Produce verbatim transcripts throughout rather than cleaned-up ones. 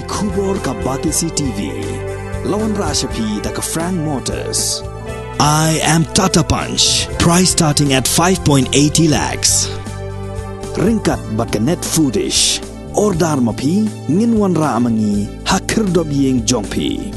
Khubor ka Batesi T V. La wanrah sha phi da ka Frank Motors. I am Tata Punch. Price starting at five point eighty lakhs. Ryngkat bad ka Net Foodish. Order ma phi, ngin wanrah ma ngi ha khyrdop ïing jong phi.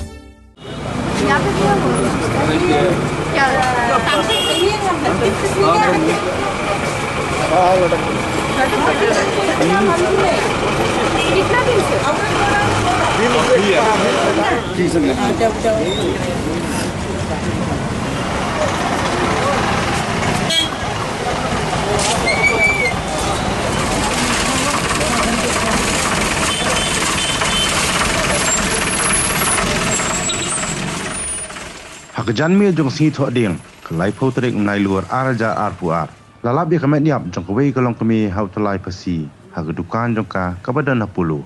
Ha ka janmiet jong ka sngi Thohdieng, ka laiphew tarik u Nailur ar hajar arphew ar, la lap ïa ka met ïap jong kawei ka longkmie ha u Tlai Phasi ha ka dukan jong ka kaba don ha Polo.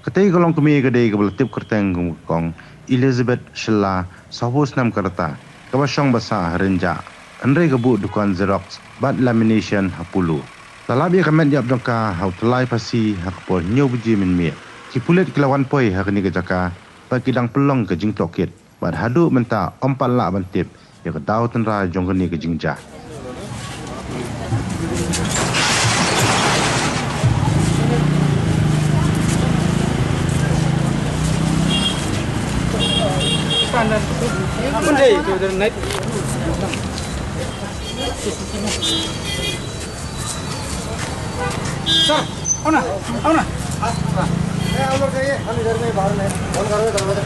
Katei ka longkmie ka dei kaba la tip kyrteng kum ka Kong Elizabeth Shylla, sawphew snem ka rta, kaba shong basa ha Rynjah, hynrei ka buh dukan Xerox bad lamination ha Polo. La lap ïa ka met ïap jong ka ha u Tlai Phasi ha ka por hynñiew baje mynmiet. Ki pulit ki la wan poi ha kane ka jaka bad ki dang pynlong ka jingtohkit. Bad haduh mynta ym pat lah ban tip ïa ka daw tynrai jong kane ka jingjia. सर, आओ ना, आओ ना। नहीं, हम लोग जाइए, हम इधर में ही बाहर में, फोन करोगे दरवाजा।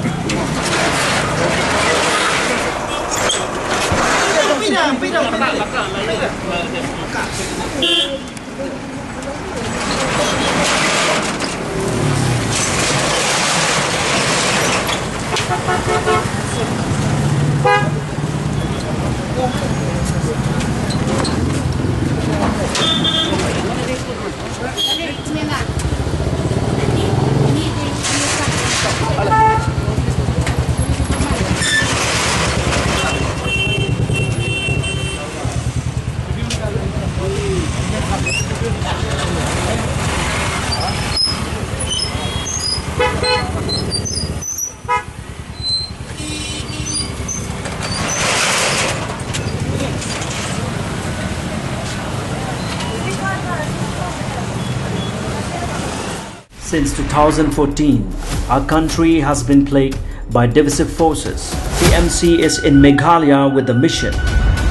Since two thousand fourteen, our country has been plagued by divisive forces. T M C is in Meghalaya with the mission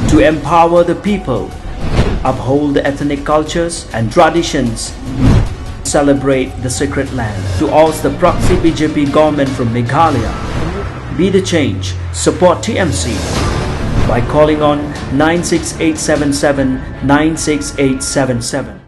to empower the people, uphold the ethnic cultures and traditions, celebrate the sacred land. To oust the proxy B J P government from Meghalaya, be the change. Support T M C by calling on nine six eight seven seven nine six eight seven seven.